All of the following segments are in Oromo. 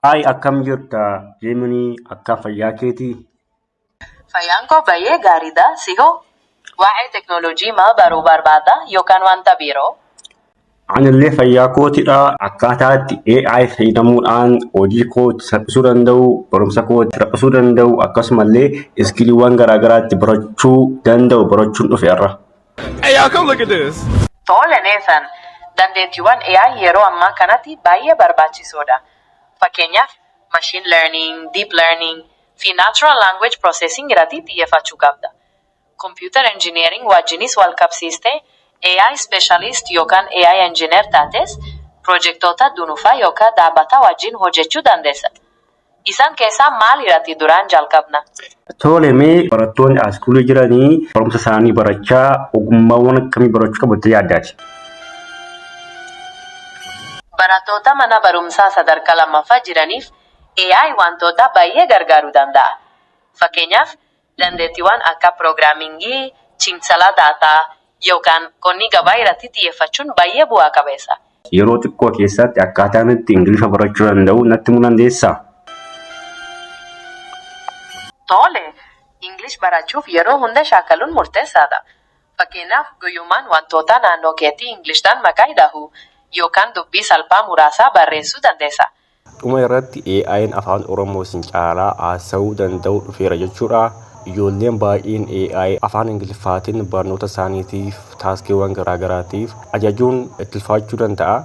Hi, akkam jirta Gemini? Akkam fayyaa keetii? Fayyaan koo baay'ee gaariidha. Si hoo? Waa'ee teknooloojii maal baruu barbaadda yookaan wanta biroo? Anillee fayyaa kootidha. Akkaataa itti AI fayyadamuudhaan hojii koo itti salphisuu danda'u, barumsa koo itti salphisuu danda'u, akkasumallee skilliiwwan garaa garaa itti barachuu danda'u barachuun dhufe irra. Hey, y'all, come look at this. Tole Neethan, dandeettiiwwan AI yeroo ammaa kanatti baay'ee barbaachisoodha. Fakkeenyaaf, machine learning, deep learning fi natural language processing irratti xiyyeeffachuu qabda. Computer engineering wajjinis wal qabsiistee AI specialist yookaan AI engineer taates projektoota dhuunfaa yookaan dhaabbata wajjin hojjechuu dandeessa. Isaan keessaa maal irratti duraan jalqabna? Tole, mee barattoonni schoolii jiranii barumsa isaanii barachaa ogummaawwan akkamii barachuu qabu jettee yaaddaati? Barattoota mana barumsaa sadarkaa lammaffaa jiraniif AI wantoota baay'ee gargaaruu danda'a. Fakkeenyaaf, dandeettiiwwan akka programmingii, xiinxala daataa yookaan qonni gabaa irratti xiyyeeffachuun baay'ee bu'aa qabeessa. Yeroo xiqqoo keessatti akkaataan itti Ingiliffa barachuu danda'u natti himuu dandeessaa? Tole, English barachuuf yeroo hunda shaakaluun murteessaadha. Fakkeenyaaf, guyyumaan wantoota naannoo keetti Inglishaan maqaa dhahu yookaan dubbii salphaa muraasa barreessuu dandeessa. Dhuma irratti AI'n afaan Oromoo isin caalaa haasa'uu danda'u dhufeera jechuudha. Ijoolleen baay'een AI afaan Ingiliffaatiin barnoota isaaniitiif, taskiiwwan garaagaraatiif ajajuun itti ulfaachuu danda'a.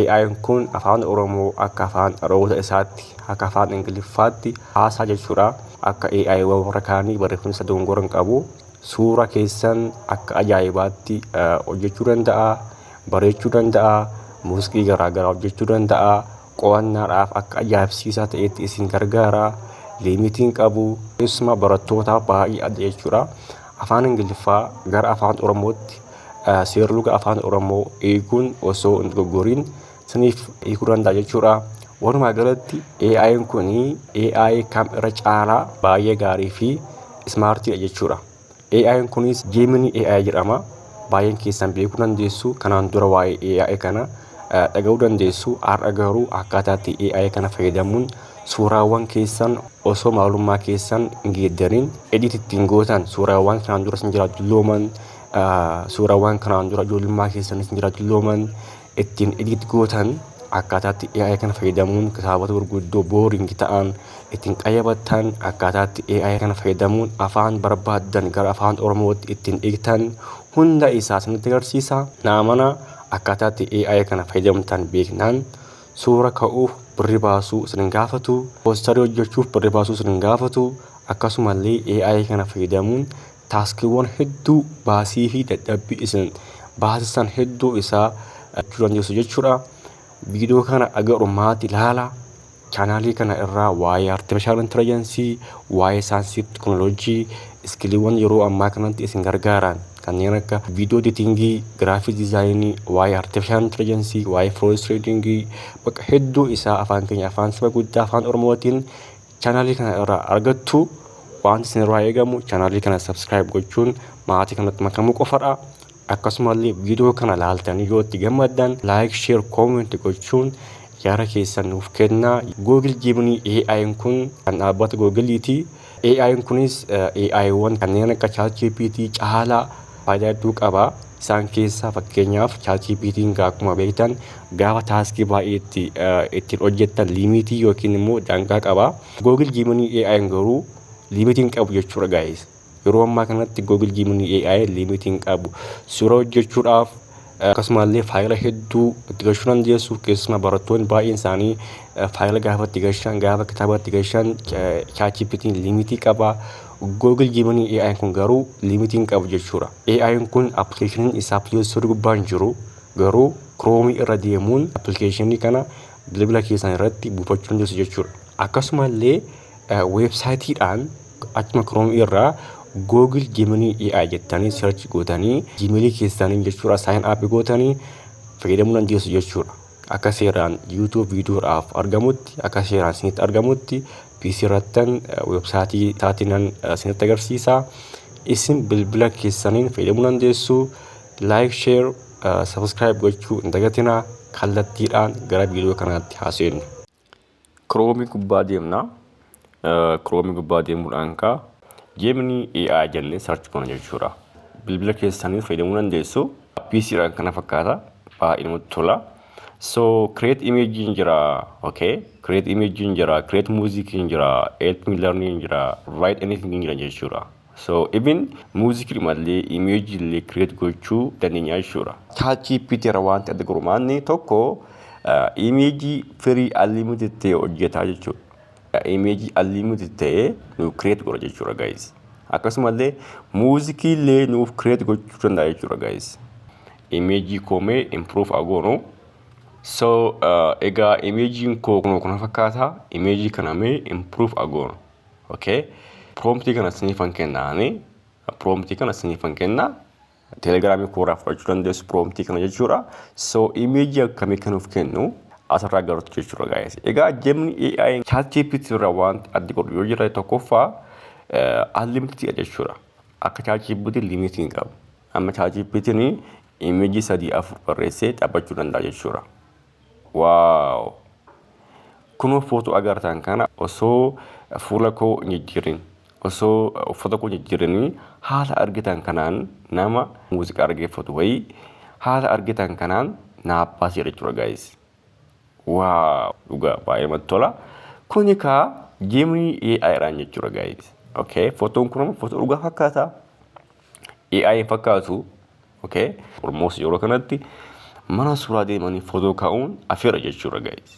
AI'n kun afaan Oromoo akka afaan dhaloota isaatti, akka afaan Ingiliffaatti haasaa jechuudha. Akka AI warra kaanii barreeffamni isa dogongora hin qabu. Suura keessan akka ajaa'ibaatti hojjechuu danda'a, bareechuu danda'a, muuziqii garaagaraa hojjechuu danda'a. Qo'annaadhaaf akka ajaa'ibsiisaa ta'etti isin gargaara. Limitiin qabu. Keessumaa barattootaaf baay'ee adda jechuudha. Afaan Ingiliffaa gara afaan Oromootti seerluga afaan Oromoo eeguun osoo hin dogoggoriin isiniif hiikuu danda'a jechuudha. Walumaa galatti AI'n kun AI kam irra caalaa baay'ee gaarii fi smartiidha jechuudha. AI'n kunis Gemini AI jedhama. Baay'een keessan beekuu dandeessu. Kanaan dura waa'ee AI kana dhaga'uu dandeessu. Har'a garuu akkaataa itti AI kana fayyadamuun suuraawwan keessan osoo maalummaa keessan hin geeddarin edit ittiin gootan, suuraawwan kanaan dura isin jira dullooman, suuraawwan kanaan dura ijoollummaa keessan isin jira dullooman ittiin edit gootan, akkaataa itti AI kana fayyadamuun kitaabota gurguddoo boring ta'an ittiin qayyabattan, akkaataa itti AI kana fayyadamuun afaan barbaaddan gara afaan Oromootti ittiin hiiktan hunda isaa isinitti agarsiisa. Naamana, akkaataa itti AI kana fayyadamtan beeknaan suura ka'uuf birri baasuu isin hin gaafatu, posterii hojjechuuf birri baasuu isin hin gaafatu. Akkasumallee AI kana fayyadamuun taskiiwwan hedduu baasii fi dadhabbii isin baasisan hedduu isaa hojjechuu dandeessu jechuudha. Viidiyoo kana aga dhumaatti ilaala. Channelii kana irraa waa'ee artificial intelligence, waa'ee saayinsii fi teknooloojii, skilliiwwan yeroo ammaa kanatti isin gargaaran kanneen akka video editingii, graphic designii, waa'ee artificial intelligence, waa'ee forex tradingii, bakka hedduu isaa afaan keenya, afaan saba guddaa, afaan Oromootiin channelii kana irraa argattu. Wanti isin irraa eegamu channelii kana subscribe gochuun maatii kanatti makamuu qofadha. Akkasumallee viidiyoo kana laaltanii yoo itti gammaddan like, share, comment gochuun yaada keessan nuuf kennaa. Google Gemini AI'n kun kan dhaabbata Googleiiti. AI'n kunis AIwwan kanneen akka ChatGPT caalaa faayidaa hedduu qaba. Isaan keessaa fakkeenyaaf ChatGPT'n akkuma beektan gaafa taskii baay'ee ittiin hojjettan limitii yookiin immoo daangaa qaba. Google Gemini AI'n garuu limitii hin qabu jechuudha, guys. Yeroo ammaa kanatti Google Gemini AI limitii hin qabu. Suura hojjechuudhaaf akkasumallee faayila hedduu itti galchuu dandeessu. Keessumaa barattoonni baay'een isaanii faayila gaafa itti galchan, gaafa kitaaba itti galchan ChatGPT'n limitii qaba. Google Gemini AI kun garuu limitii hin qabu jechuudha. AI'n kun applicationiin isaa Play Store gubbaa hin jiru, garuu Chrome irra deemuun applicationii kana bilbila keessan irratti buufachuu dandeessu jechuudha. Akkasumallee websiteiidhaan achuma Chrome irraa Google Gemini AI jettanii search gootanii Gmailii keessaniin jechuudha sign up gootanii fayyadamuu dandeessu jechuudha. Akka seeraan YouTube viidiyoodhaaf argamutti, akka seeraan isinitti argamutti PC irrattan websiteii isaatiin isinitti agarsiisa. Isin bilbila keessaniin fayyadamuu dandeessu. Like, share, subscribe gochuu hin dagatinaa. Kallattiidhaan gara viidiyoo kanaatti haa seennu. Chrome gubbaa deemna. Chrome gubbaa deemuudhaan kaa Gemini AI jennee search goona jechuudha. Bilbila keessanii fayyadamuu dandeessu. PCdhaan kana fakkaata. Baay'ee namatti tola. So create image hin jira, okay? Create image hin jira, create music hin jira, help me learning hin jira, write anything hin jira jechuudha. So even music mallee image illee create gochuu dandeenya jechuudha. ChatGPT irra wanti adda godhumaanni tokko image free unlimited ta'e hojjetaa jechuudha. Image unlimited ta'e nu create godha jechuudha, guys. Akkasumallee muuziqii illee nuuf create gochuu danda'a jechuudha, guys. Image koomee improve agoonu. So egaa imageiin koo kunoo kana fakkaata. Image kana mee improve agoonu. Okay. Promptii kana siniifan kennaani. Promptii kana siniifan kenna. Telegramii kooraa fudhachuu dandeessu promptii kana jechuudha. So image akkamii kan nuuf kennu asirraa agartu jechuudha, guys. Egaa Gemini AI ChatGPT irraa wanti addi godhu yoo jiraate, tokkoffaa unlimited jechuudha. Akka ChatGPT limitii hin qabu. Amma ChatGPT'n image sadii afur barreessee taphachuu danda'a jechuudha. Wow! Kunoo footoo agartan kana osoo fuula koo hin jijjiirin, osoo uffata koo hin jijjiirin, haala argitan kanaan nama muuziqaa dhaggeeffatu wayii haala argitan kanaan naaf baasee jechuudha, guys. Wow! Dhugaa baay'ee namatti tola. Kuni kaa Gemini AI dhaan jechuudha, guys. Okay, footoon kun footoo dhugaa fakkaata. AI hin fakkaatu. Okay, almost yeroo kanatti mana suuraa deemanii footoo kaa'uun afeera jechuudha, guys.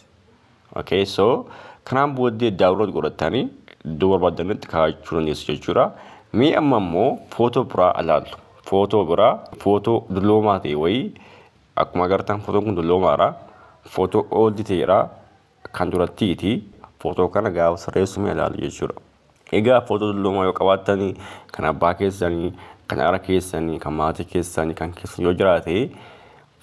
Okay, so kanaan booddee download godhatanii iddoo barbaadanitti kaa'achuu dandeessu jechuudha. Mee amma immoo footoo biraa ilaallu. Footoo biraa, footoo dulloomaa ta'e wayii. Akkuma agartan footoon kun dulloomaadha. Footoo old ta'edha. Kan durattiiti. Footoo kana gaafa sirreessu mee ilaallu jechuudha. Egaa footoo dulloomaa yoo qabaattanii, kan abbaa keessanii, kan haadha keessanii, kan maatii keessanii, kan keessan yoo jiraate,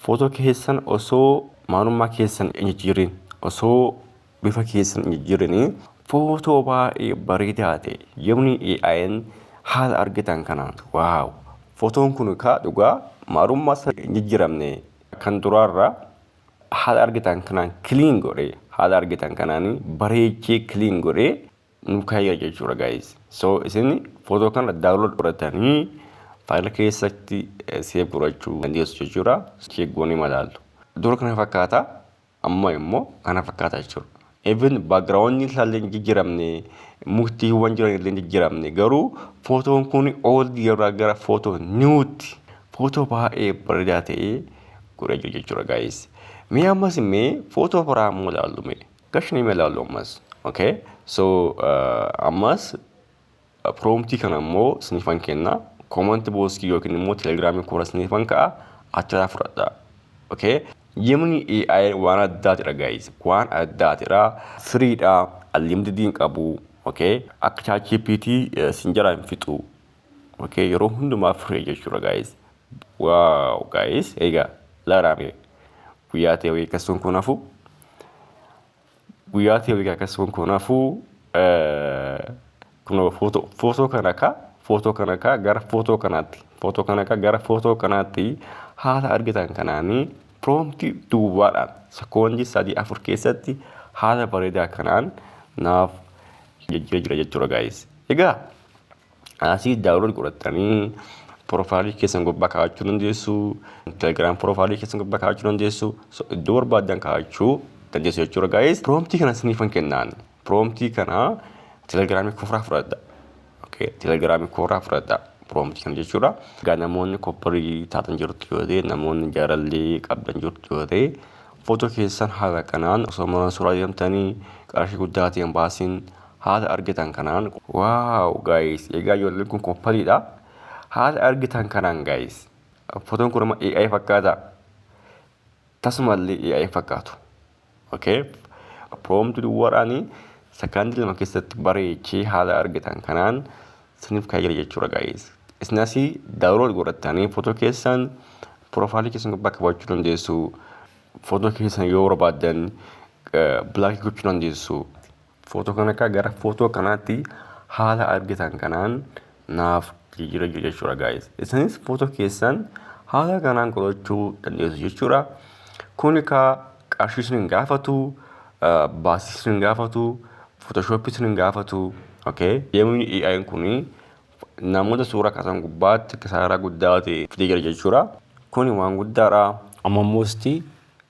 footoo keessan osoo maalummaa keessan hin jijjiirin, osoo bifa keessan hin jijjiirin, footoo baay'ee bareedaa ta'e Gemini AI'n haala argitan kanaan, wow, footoon kun kaa dhugaa maalummaa isaa hin jijjiiramne kan duraarraa haala argitan kanaan clean godhee, haala argitan kanaan bareechee clean godhee nu kaayya jechuudha, guys. So isin footoo kana download godhatanii faayila keessatti save godhachuu dandeessu jechuudha. Check goonee madaallu. Dura kana fakkaata, amma immoo kana fakkaata jechuudha. Even background isaallee hin jijjiiramne, muktiiwwan jiran illee hin jijjiiramne, garuu footoon kun old irraa gara footoo newtti footoo baay'ee bareedaa ta'e godhee jiru jechuudha, guys. Mee ammas mee footoo biraa immoo ilaallu mee. Gashnii mee ilaallu ammas. Okay. So ammas promptii kana immoo sinifan kenna. Comment boxii yookiin immoo Telegramii koora sinifan ka'a, achirraa fudhadha. Okay. Gemini AI waan addaatidha, guys. Waan addaatidha. Freedha. Unlimited hin qabu. Okay. Akka ChatGPT sin jala hin fixu. Okay. Yeroo hundumaa free jechuudha, guys. Wow, guys. Egaa laaraame guyyaa ta'e wayii akkasumas kun hafu. Guyyaa ta'e wayii akkasumas kun hafu, kunoo footoo kana ka footoo kana ka gara footoo kanaatti, footoo kana ka gara footoo kanaatti haala argitan kanaanii promptii duwwaadhaan sekoondii 3-4 keessatti haala bareedaa kanaan naaf jijjiiree jira jechuudha, guys. Egaa asii download godhatanii profile keessan gubbaa kaa'achuu dandeessu. Telegram profile keessan gubbaa kaa'achuu dandeessu. Iddoo barbaaddan kaa'achuu dandeessu jechuudha, guys. Promptii kana siniifan kennaan. Promptii kana Telegramii koofraa fudhadha. Okay, Telegramii kooraa fudhadha. Promptii kana jechuudha. Egaa namoonni couple taatan jirtu yoo ta'e, namoonni jaalallee qabdan jirtu yoo ta'e, footoo keessan haala kanaan osoo mana suuraa deemtanii qarshii guddaa ta'e hin baasiin haala argitan kanaan, wow, guys, egaa ijoolleen kun coupledha. Haala argitan kanaan, guys, footoon kun amma AI fakkaata. Tasumallee AI fakkaatu. Okay, prompt duwwaadhaanii sekondii 2 keessatti bareechee haala argitan kanaan siniif kaa'ee jechuudha, guys. Isin asii download godhattanii footoo keessan profile keessan gubbaa qabachuu dandeessu. Footoo keessan yoo barbaaddan black gochuu dandeessu. Footoo kana akka gara footoo kanaatti haala argitan kanaan naaf jijjiirra jiru jechuudha, guys. Isinis footoo keessan haala kanaan godhachuu dandeessu jechuudha. Kuni kaa qarshii isin hin gaafatu. Baasii isin gaafatu, Photoshop isin gaafatu. Okay. Deemuun AI'n kuni namoota suuraa kaasan gubbaatti kisaaraa guddaa ta'e fidee jira jechuudha. Kuni waan guddaadha. Amma immoo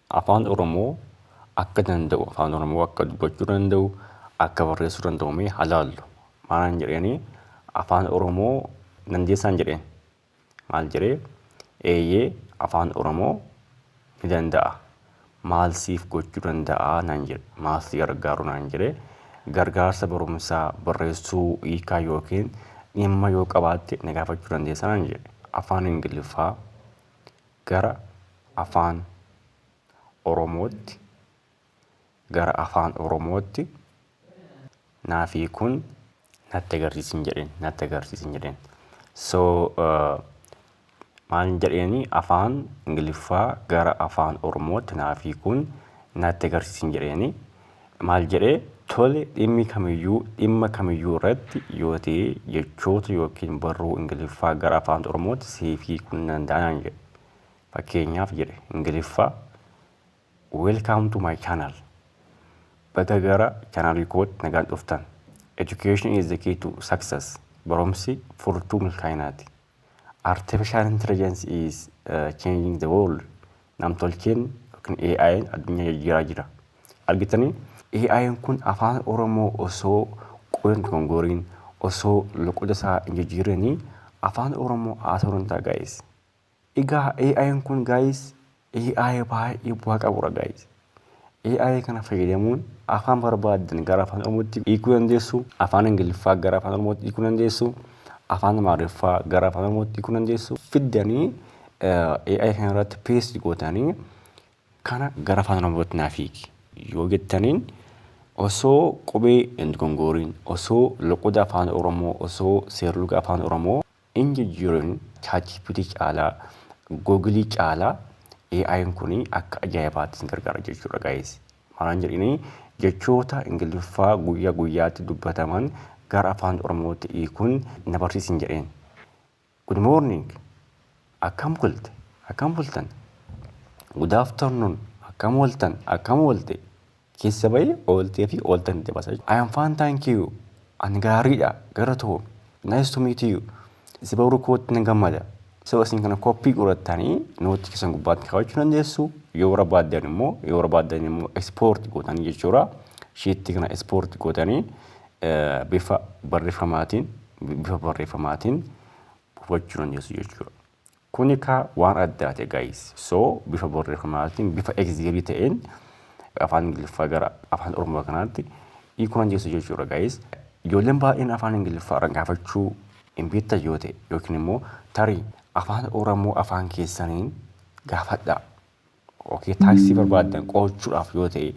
afaan Oromoo akka danda'u, afaan Oromoo akka dubbachuu danda'u, akka barreessuu danda'u mee halaallu. Maalaan jedheeni, "Afaan Oromoo dandeessaan?" jedheen. Maal jedhee? "Eeyyee, afaan Oromoo ni danda'a. Maal siif gochuu danda'a?" naan jedhe. "Maal si gargaaru?" naan jedhe. "Gargaarsa barumsaa, barreessuu, hiikaa yookiin dhimma yoo qabaatte na gaafachuu dandeessa" naan jedhe. "Afaan Ingiliffaa gara afaan Oromootti naaf hiikuun natti agarsiisin" jedheen, "Natti agarsiisin" jedheen. So maal jedheeni? "Afaan Ingiliffaa gara afaan Oromootti naaf hiikuun natti agarsiisin" jedheeni. Maal jedhee? "Tole, dhimmi kamiyyuu, dhimma kamiyyuu irratti yoo ta'e jechoota yookiin barruu Ingiliffaa gara afaan Oromootti siif hiikuu danda'a" naan jedhe. "Fakkeenyaaf," jedhe, Ingiliffaa "Welcome to my channel. Baga gara chaanaalii kootti nagaan dhuftan. Education is the key to success. Barumsi furtuu milkaa'inaati. Artificial intelligence is changing the world. Namtolcheen yookiin AI'n addunyaa jijjiiraa jira." Argitanii, AI'n kun afaan Oromoo osoo qubeen dogongoriin, osoo loqoda isaa hin jijjiiranii afaan Oromoo haasa'uu danda'a, guys. Egaa AI'n kun, guys, AI baay'ee bu'aa qabudha, guys. AI kana fayyadamuun afaan barbaaddan gara afaan Oromootti hiikuu dandeessu, afaan Ingiliffaa gara afaan Oromootti hiikuu dandeessu, afaan Amaariffaa gara afaan Oromootti hiikuu dandeessu. Fiddanii AI kana irratti paste gootanii, "Kana gara afaan Oromootti naaf hiiki" yoo jettaniin, osoo qubee hin dogongoriin, osoo loqoda afaan Oromoo, osoo seerluga afaan Oromoo hin jijjiirin, ChatGPT caalaa, Google caalaa AI'n kun akka ajaa'ibaatti isin gargaara jechuudha, guys. Maalaan jedhini? "Jechoota Ingiliffaa guyyaa guyyaatti dubbataman gara afaan Oromootti hiikuun na barsiisin" jedheen. "Good morning. Akkam bulte? Akkam bultan? Good afternoon. Akkam ooltan? Akkam oolte?" Keessa bahee ooltee fi ooltan itti baasa. "I am fine, thank you. Ani gaariidha. Galatoomi. Nice to meet you. Si baruu kootti nan gammada." So isin kana copy godhattanii nootii keessan gubbaatti kaawwachuu dandeessu. Yoo barbaaddan immoo export gootanii jechuudha. Sheetii kana export gootanii bifa barreeffamaatiin hubachuu dandeessu jechuudha. Kuni kaa waan addaati, guys. So bifa barreeffamaatiin, bifa Excelii ta'een afaan Ingiliffaa gara afaan Oromoo kanaatti hiikuu dandeessu jechuudha, guys. Ijoolleen baay'een afaan Ingiliffaa gaafachuu hin beektan yoo ta'e, yookiin immoo tarii afaan Oromoo afaan keessaniin gaafadhaa. Okay, task barbaaddan qo'achuudhaaf yoo ta'e,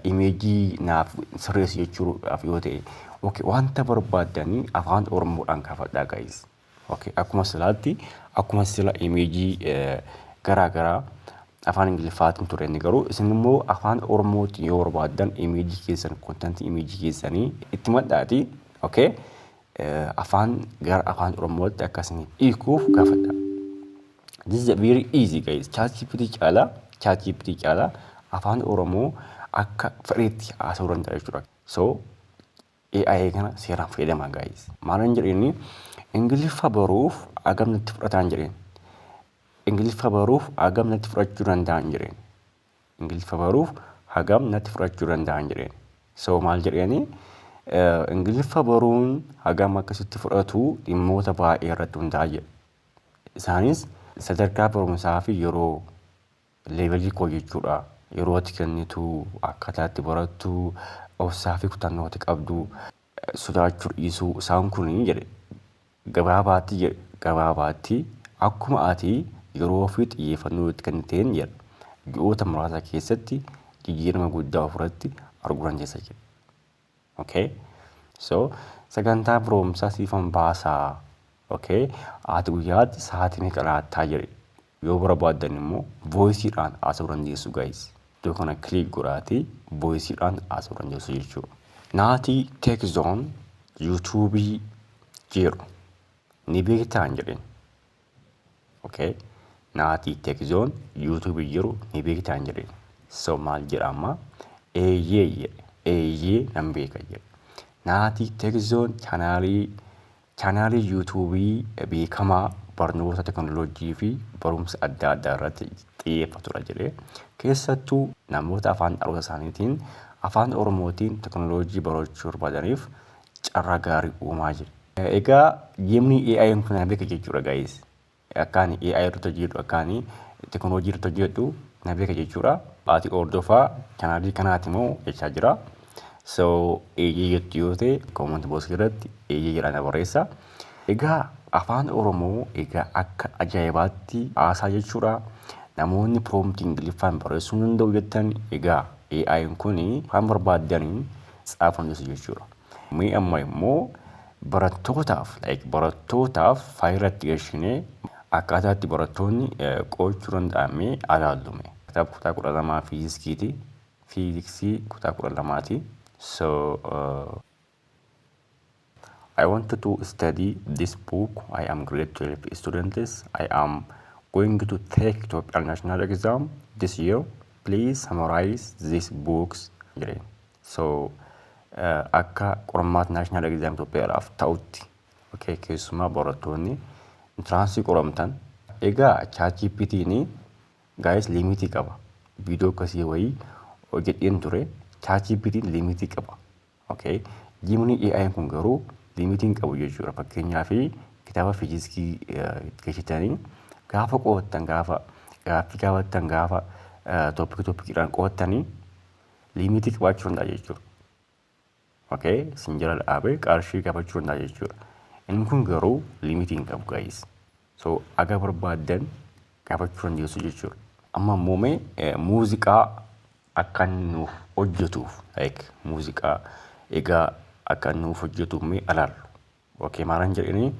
image naaf sirreessu jechuudhaaf yoo ta'e, okay, wanta barbaaddanii afaan Oromoodhaan gaafadhaa, guys. Okay, akkuma silaatti, akkuma sila image garaa garaa afaan Ingiliffaatiin ture, inni garuu isin immoo afaan Oromootiin yoo barbaaddan image keessan, content image keessanii itti madhaati. Okay, afaan gara afaan Oromootti akkasii hiikuuf gaafadha. This is very easy, guys. ChatGPT caalaa afaan Oromoo akka fedheetti haasa'uu danda'a jechuudha. So AI kana seeraan fayyadamaa, guys. Maalan jedheeni? "Ingiliffa baruuf hagam natti fudhataan?" jedheen. "Ingiliffa baruuf hagam natti fudhachuu danda'an?" jedheen. "Ingiliffa baruuf hagam natti fudhachuu danda'an?" jedheen. So maal jedheeni? "Ingiliffa baruun hagam akkasitti fudhatu dhimmoota baay'ee irratti hundaa'a" jedhe. "Isaanis sadarkaa barumsaa fi yeroo, level koo jechuudha. Yeroo ati kennitu, akkaataa itti barattu, obsaa fi kutannoo ati qabdu, sodaachuu dhiisuu isaan kun" jedhe. "Gabaabaatti," jedhe, "gabaabaatti akkuma ati yeroo fi xiyyeeffannoo itti kenniteen," jedha, "ji'oota muraasa keessatti jijjiirama guddaa ofirratti arguu dandeessa" jedhe. Okay? So "Sagantaa barumsaa siifan baasaa. Okay? Ati guyyaatti sa'aatii meeqa laattaa?" jedhe. Yoo barbaaddan immoo voiceiidhaan haasa'uu dandeessu, guys. Iddoo kana click godhaatii voiceiidhaan haasa'uu dandeessu jechuudha. "Naatii Tech Zone YouTube jedhu ni beektaan?" jedheen. Okay. "Naatii Tech Zone YouTube jedhu ni beektaan?" jedheen. So maal jedha amma? Eeyyee jedhe. Eeyyee nan beeka jedhe. Naatii Tekzoon chaanaalii yuutuubii beekamaa barnoota teknooloojii fi barumsa adda addaa irratti xiyyeeffatudha jedhe. Keessattuu namoota afaan dhaloota isaaniitiin afaan Oromootiin teknooloojii barachuu barbaadaniif carraa gaarii uumaa jira. Egaa Gemini AI kun na beeka jechuudha, guys. Akka ani AI irratti hojjedhu, akka ani teknooloojii irratti hojjedhu na beeka jechuudha. Ati hordofaa chaanaalii kanaati moo jechaa jira. So eeyyee jettu yoo ta'e, comment box irratti eeyyee jedhaa na barreessa. Egaa afaan Oromoo egaa akka ajaa'ibaatti haasaa jechuudha. Namoonni promptii Ingiliffaan barreessuu hin danda'u jettan, egaa AI'n kun waan barbaaddaniin tsaafuu dandeessu jechuudha. Mee amma immoo barattootaaf, like, barattootaaf faayila itti galchinee akkaataa itti barattoonni qo'achuu danda'an mee ilaallume. Kitaaba kutaa 12 fiiziksiiti. Fiiziksii kutaa 12ti. So I want to study this book. I am grade 12 students. I am going to take Ethiopian national exam this year. Please summarize these books jedheen. So akka qormaata national exam Itoophiyaadhaaf ta'utti, okay, keessumaa barattoonni entrance qoramtan. Egaa ChatGPT'n, guys, limitii qaba. Viidiyoo akkasii wayii hojjedheen ture. ChatGPT'n limitii qaba. Okay. Gemini AI kun garuu limitii hin qabu jechuudha. Fakkeenyaaf, kitaaba fiiziksii galchitanii gaafa qo'attan, gaafa gaaffii gaafattan, gaafa topic topiciidhaan qo'attanii limitii qabaachuu danda'a jechuudha. Okay, isin jala dhaabee qarshii gaafachuu danda'a jechuudha. Inni kun garuu limitii hin qabu, guys. So aga barbaaddan gaafachuu dandeessu jechuudha. Amma immoo mee muuziqaa akka inni nuuf hojjetuuf, like, muuziqaa egaa akka inni nuuf hojjetuuf mee ilaallu. Okay, maalan jedhanii,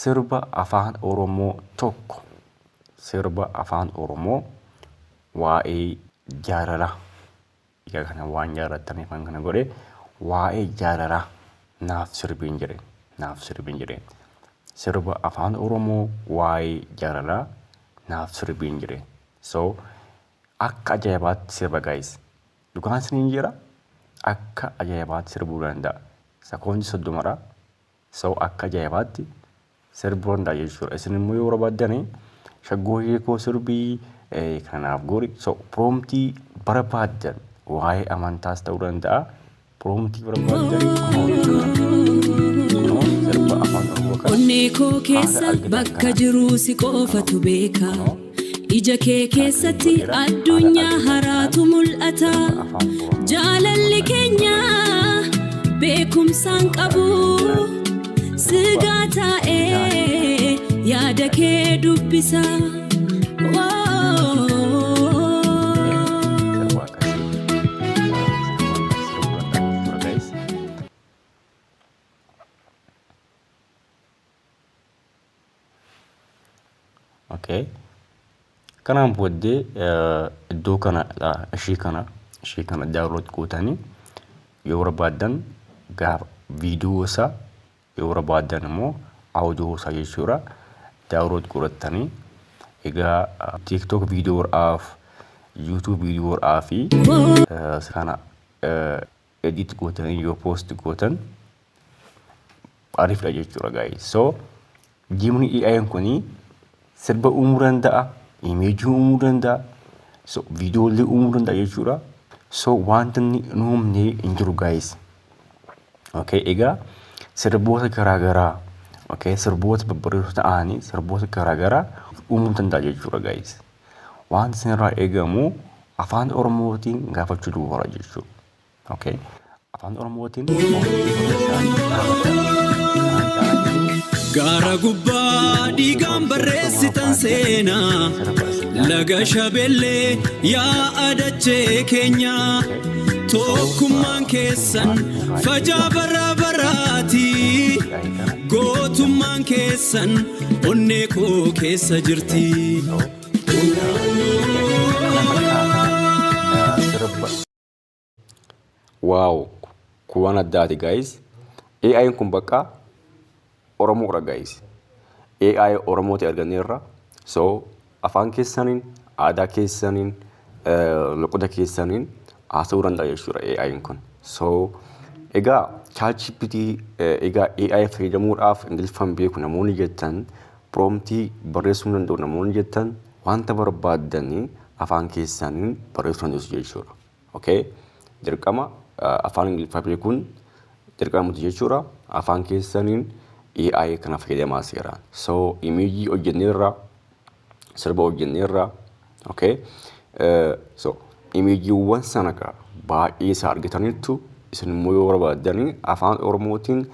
sirba afaan Oromoo tokko, sirba afaan Oromoo waa'ee jaalalaa, egaa kana waan jaalattaniif kan kana godhe, waa'ee jaalalaa naaf sirbiin jedheen, naaf sirbiin jedheen, sirba afaan Oromoo waa'ee jaalalaa naaf sirbiin jedheen. So akka ajaa'ibaatti sirba, guys. Dhugaan isiniin jira, akka ajaa'ibaatti sirbuu danda'a. Sekoondii 30dha. So akka ajaa'ibaatti sirbuu danda'a jechuudha. Isin immoo yoo barbaaddani shaggooyyee koo sirbii kanaaf godhi. So promptii barbaaddan, waa'ee amantaas ta'uu danda'a. Promptii barbaaddan kunoo sirba afaan Oromoo kana Onnee koo haala keessa argitan bakka kanaan jiruu si qofatu beeka. Kunoo Ija kee keessatti godheera haala addunyaa argitan haraatu kanaan mul'ata. sirba afaan Oromoo Jaalalli keenya beekumsaan qabu. Sigaa taa'ee yaada kee dubbisa. Sirba akkasii sirbuu danda'a jechuudha, guys. Okay. Kanaan booddee iddoo kana ishii kana download gootanii yoo barbaaddan gaafa viidiyoo isaa, yoo barbaaddan immoo audio isaa jechuudha, download godhattanii egaa TikTok viidiyoodhaaf, YouTube viidiyoodhaaf fi kana edit gootanii yoo post gootan ariifdha jechuudha, guys. So Gemini AI kuni sirba uumuu danda'a, imageii uumuu danda'a, so viidiyoolee uumuu danda'a jechuudha. So wanta inni hin uumne hin jiru, guys. Okay, egaa sirboota garaagaraa, okay, sirboota babbareedoo ta'anii sirboota garaagaraa uumuu danda'a jechuudha, guys. Wanti isinirraa eegamu afaan Oromootiin gaafachuu duwwaadha jechuudha. Okay. Afaan Oromootiin barreessaa gaafadha. Gaara gubbaa dhiigaan barreessitan seenaa, laga Shabeellee yaa dachee keenya, tokkummaan keessan fajaa bara baraati, gootummaan keessan onnee koo keessa jirti. Kana fakkaataa sirba. Wow, kun waan addaati, guys. AI'n kun bakka Oromoodha, guys. AI Oromooti arganneerra. So afaan keessaniin, aadaa keessaniin, loqoda keessaniin Haasa'uu danda'a jechuudha AI'n kun. So egaa ChatGPT, egaa AI fayyadamuudhaaf Ingiliffaan beeku namoonni jettan, promptii barreessuu hin danda'u namoonni jettan, wanta barbaaddanii afaan keessaniin barreessuu dandeessu jechuudha. Okay? Dirqama afaan Ingiliffaa beekuun dirqama miti jechuudha. Afaan keessaniin AI kana fayyadamaa seeraan. So imageii hojjenneerra, sirba hojjenneerra, okay? So imageiiwwan sana baay'ee isaa argataniittu, isin immoo yoo barbaaddanii afaan Oromootiin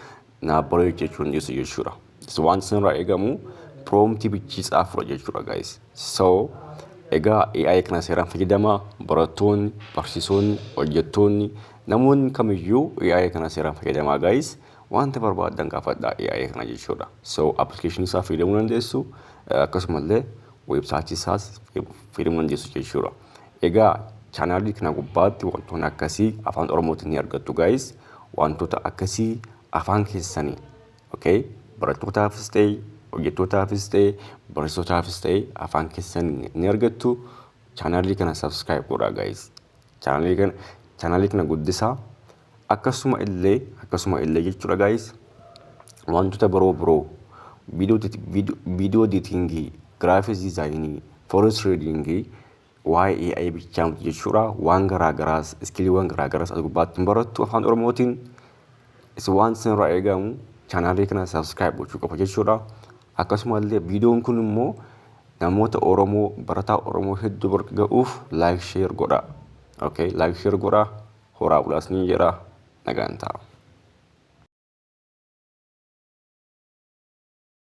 naaf bareechu jechuu dandeessu jechuudha. So waan isinirraa eegamu promptii bichii tsaafudha jechuudha, guys. So egaa AI kana seeraan fayyadamaa. Barattoonni, barsiisonni, hojjettoonni, namoonni kamiyyuu AI kana seeraan fayyadamaa, guys. Wanta barbaadan gaafadhaa AI kana jechuudha. So applicationii isaa fayyadamuu dandeessu, akkasumallee websiteii isaas fayyadamuu dandeessu jechuudha. Egaa channelii kana gubbaatti wantoonni akkasii afaan Oromootiin ni argattu, guys. Wantoota akkasii afaan keessanii, okay? Barattootaafis ta'e, hojjettootaafis ta'e, barsiisotaafis ta'e, afaan keessanii ni argattu. Channelii kana subscribe godhaa, guys. Channelii kana guddisaa. Akkasuma illee jechuudha, guys. Wantoota biroo biroo, video editingii, graphics designii, forex tradingii, waa'ee AI bichaa miti jechuudha. Waan garaa garaas, skilliiwwan garaa garaas as gubbaatti hin barattu afaan Oromootiin. Isin waan isinirraa eegamu channelii kana subscribe gochuu qofa jechuudha. Akkasumallee viidiyoon kun immoo namoota Oromoo, barataa Oromoo hedduu bira ga'uuf like, share godhaa. Okay, like, share godhaa. Horaa bulaas ni jedha. Nagaan ta'a.